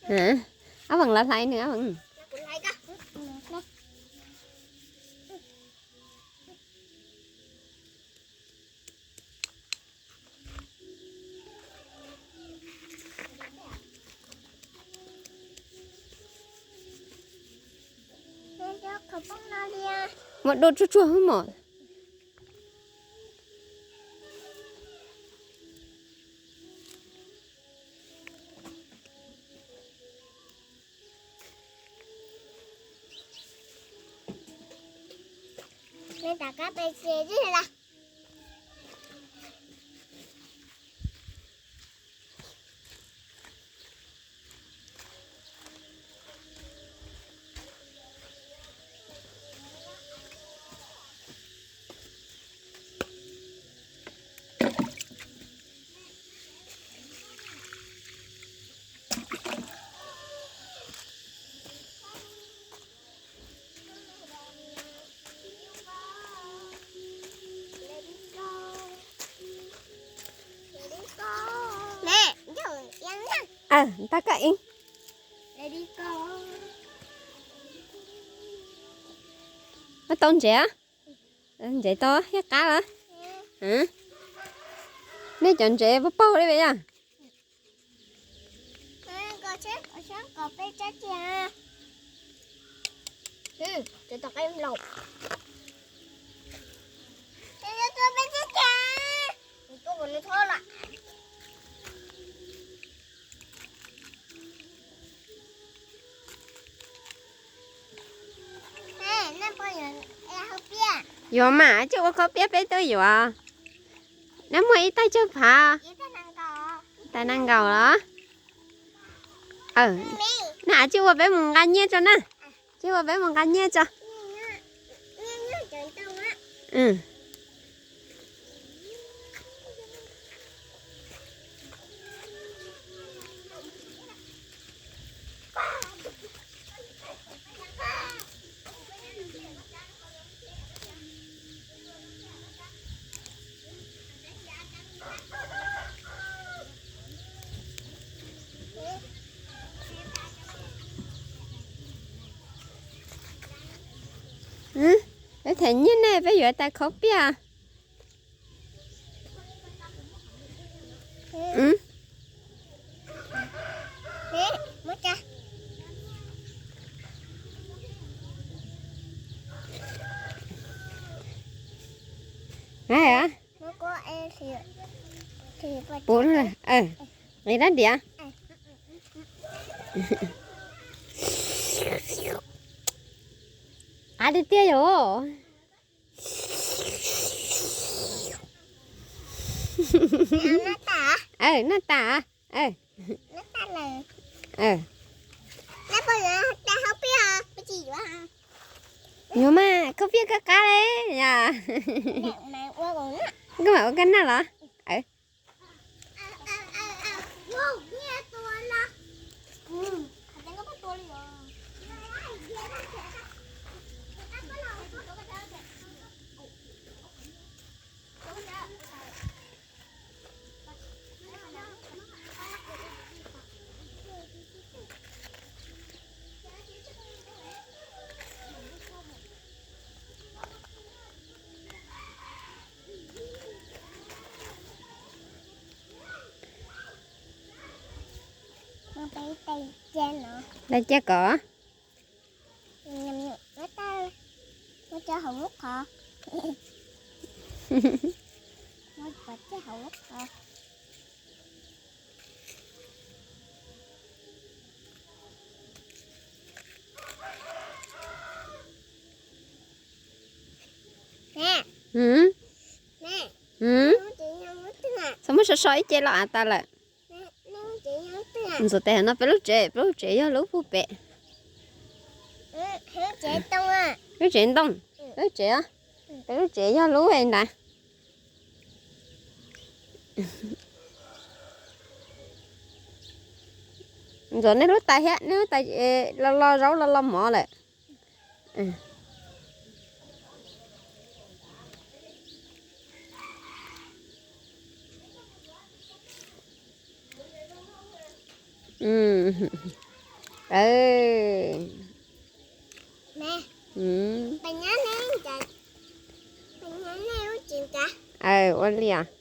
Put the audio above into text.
Ab Veem los hlais nws, Ab Veem. Muaj duj tsuag tsuag hwb mom. Tag koj ib. Muab tau ntsev, ntsev tau thiab qab los? Nej cov ntsev paug paug li yog? Yuav mas, coj ua khaub piab peb tuaj yuav. Neb muaj ib taig tsawg phav? Tais nees nkaum los? Neb coj ua peb mus nqa nyiaj tso na. Coj ua peb mus nqa nyiaj tso. Peb them nyiaj nej, peb yuav tais khaub piab. Puv, nqis dab diav. Qab tiag tiag yom. Noj tas. Yuav mas, khaub piab kab qab li. Koj mam ua koj noj los? Dai cia kom. Txhob muab so so ib ce los av tas lawm. Ntxuav tes no peb lub tsev, peb lub tsev yog lub puag pem. Lub tsev ntoo, lub tsev, peb lub tsev yog lub ntawd. Ntxuav nej lub tais thiab, nej lub tais los lo zaub los lo mov lawm. Aw, ua li os.